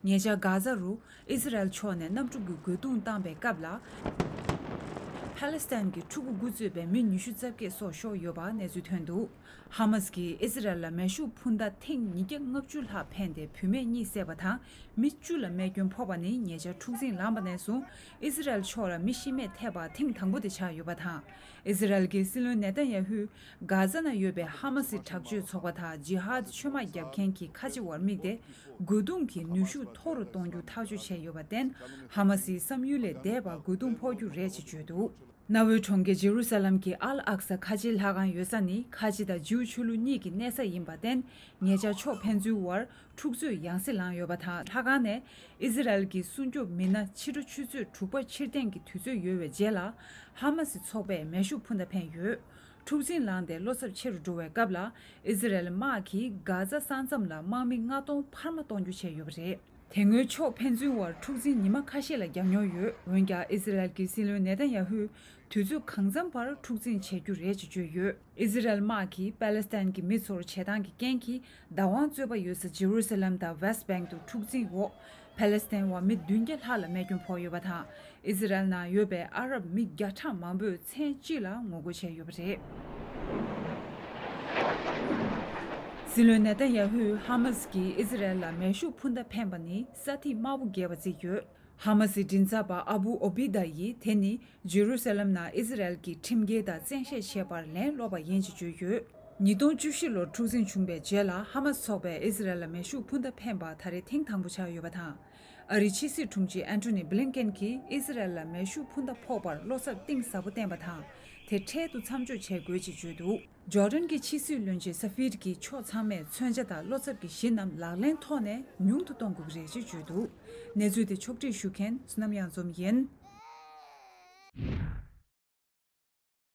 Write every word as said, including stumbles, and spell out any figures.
ཉེ་ཆར་གྷ་ཛ་རུ་ཨི་ཟི་རལ་ཕྱོགས་ནས་གནམ་གྲུ་གི་རྒོལ་རྡུང་བཏང་པའི་སྐབས་ལ། ཕ་ལེ་སི་ཐན་གྱི་ཕྲུ་གུ་དགུ་གཙོས་པའི་མི་ཉི་ཤུ་རྩ་བརྒྱད་སྲོག་ཤོར་ཡོད་པ་གནས་ཚུལ་ཐོན་འདུག་ཧ་མ་སི་གིས་ཨི་ཟི་རལ་ལ་མེ་ཤུགས་འཕུར་མདའ་ཐེངས་ཉིས་བརྒྱ་ལྔ་བཅུ་ལྷག་འཕེན་ཏེ་བུད་མེད་གཉིས་བསད་པ་དང་མི་བཅུ་ལ་རྨས་སྐྱོན་ཕོག་པ་ནི་ཉེ་ཆར་འཁྲུག་འཛིང་ལངས་པ་ནས་བཟུང་ཨི་ཟི་རལ་ཕྱོགས་ལ་མི་ཤི་རྨས་ཐེབས་པ་ཐེངས་དང་པོ་དེ་ཆགས་ཡོད་པ་དང་། ཨི་ཟི་རལ་གྱི་སྲིད་བློན་ནེ་ཐན་ཡ་ཧུས་གྷ་ཛ་ན་ཡོད་པའི་ཧ་མ་སི་དྲག་སྤྱོད་ཚོགས་པ་དང་ཇི་ཧཱད་ཆོས་དམག་རྒྱབ་མཁན་གྱི་ཁ་ཆེ་བར་དམིགས་ཏེ། རྒོལ་རྡུང་གི་ནུས་ཤུགས་མཐོ་རུ་གཏོང་རྒྱུ་ཐག་གཅོད་བྱས་ཡོད་པར་བརྟེན། ཧ་མ་སིའི་བསམ་ཡུལ་ལས་འདས་པར་རྒོལ་རྡུང་ཕོག་རྒྱུ་རེད་ཅེས་བརྗོད་འདུག་གནའ་བོའི་གྲོང་ཁྱེར་ཇེ་རུ་ས་ལམ་གྱི་ཨལ་ཨག་ས་ཁ་ཆེའི་ལྷ་ཁང་ཡོད་ས་ནི་ཁ་ཆེ་དང་ཇིའུ་ཆོས་ལུགས་གཉིས་ཀྱི་གནས་ས་ཡིན་པར་བརྟེན། ཉེ་ཆར་ཕྱོགས་ཕན་ཚུན་དབར་འཁྲུག་རྩོད་ཡང་སེ་ལངས་ཡོད་པ་དང་། ལྷ་ཁང་ནས་ཨི་ཟི་རལ་གྱི་སྲུང་སྐྱོབ་མི་སྣ་ཕྱི་དྲོ་ཆུ་ཚོད་དྲུག་པ་ཕྱིར་འཐེན་གྱི་དུས་ཚོད་ཡོལ་བའི་རྗེས་ལ། ཧ་མ་སི་ཚོགས་པས་མེ་ཤུགས་འཕུར་མདའ་འཕེན་ཡོད། འཁྲུག་འཛིང་ལངས་ཏེ་བློ་འཚབ་ཆེ་རུ་འགྲོ་བའི་སྐབས་ལ། ཨི་ཟི་རལ་དམག་གིས་གྷ་ཛ་ས་མཚམས་ལ་དམག་མི་ལྔ་སྟོང་འཕར་མ་གཏོང་རྒྱུ་བྱས་ཡོད་པ་རེད། དེ་སྔོན་ཕྱོགས་ཕན་ཚུན་དབར་འཁྲུག་འཛིང་ཉི་མ་ཁ་ཤས་ལ་རྒྱག་མྱོང་ཡོད། འོན་ཀྱང་ཨི་ཟི་རལ་གྱི་སྲིད་བློན་ནེ་ཐན་ཡ་ཧུས་དུས་ཚོད་གང་འཚམ་བར་འཁྲུག་འཛིང་བྱེད་རྒྱུ་རེད་ཅེས་བརྗོད་ཡོད། ཨི་ཟི་རལ་དམག་གིས་པ་ལེ་སི་ཐན་གྱི་མི་ཚོར་བྱེད་སྟངས་ཀྱི་རྐྱེན་གྱིས་བདག་དབང་རྩོད་པ་ཡོད་ས་ཇེ་རུ་ས་ལམ་དང་ཝེ་སི་ཊི་བྷེང་ཏུ་འཁྲུག་འཛིང་འོག་ཕ་ལེ་སི་ཐན་བ་མི་བདུན་བརྒྱ་ལྷག་ལ་རྨས་སྐྱོན་ཕོག་ཡོད་པ་དང་། ཨི་ཟི་རལ་ནང་ཡོད་པའི་ཨ་རབ་མི་བརྒྱ་ཕྲག་མང་པོས་མཚན་གཅིག་ལ་ངོ་རྒོལ་བྱས་ཡོད་པ་རེད། སྲིད་བློན་ནེ་ཐན་ཡ་ཧུས་ཧ་མ་སི་གིས་ཨི་ཟི་རལ་ལ་མེ་ཤུགས་འཕུར་མདའ་འཕེན་པ་ནི་ས་ཐིག་དམར་པོ་བརྒལ་བ་བརྩིས་ཡོད། ཧ་མ་སིའི་མགྲིན་ཚབ་པ་ཨ་བུ་ཨོ་བི་ད་ཡིས་དེ་ནི་ཇེ་རུ་ས་ལམ་ནང་ཨི་ཟི་རལ་གྱིས་ཁྲིམས་འགལ་དང་བཙན་ཤེད་བྱས་པར་ལན་སློག་པ་ཡིན་ཅེས་བརྗོད་ཡོད། ཉིས་སྟོང་བཅུ་བཞི་ལོར་འཁྲུག་འཛིང་བྱུང་བའི་རྗེས་ལ་ཧ་མ་སི་ཚོགས་པས་ཨི་ཟི་རལ་ལ་མེ་ཤུགས་འཕུར་མདའ་འཕེན་པ་ད་རེས་ཐེངས་དང་པོ་ཆགས་ཡོད་པ་དང་། ཨ་རིའི་ཕྱི་སྲིད་དྲུང་ཆེ་ཨན་ཐོ་ནི་བྷི་ལིན་ཀེན་གྱིས་ཨི་ཟི་རལ་ལ་མེ་ཤུགས་འཕུར་མདའ་ཕོག་པར་བློ་འཚབ་གཏིང་ཟབ་པོ་བསྟན་པ་དང་། དེ་འཕྲལ་དུ་མཚམས་འཇོག་བྱེད་དགོས་ཅེས་བརྗོད་འདུག་ཇོར་ཌན་གྱི་ཕྱི་སྲིད་བློན་ཆེན་ས་ཕིར་གྱིས་ཕྱོགས་ཚང་མས་མཚོན་ཆ་དང་བློ་འཚབ་ཀྱི་གཞི་རྣམས་ལག་ལེན་ཐོག་ནས་ཉུང་དུ་གཏོང་དགོས་ཀྱི་རེད་ཅེས་བརྗོད་འདུག་གནས་ཚུལ་དེ་ཕྱོགས་སྒྲིག་ཞུ་མཁན་བསོད་ནམས་གཡང་འཛོམས་ཡིན།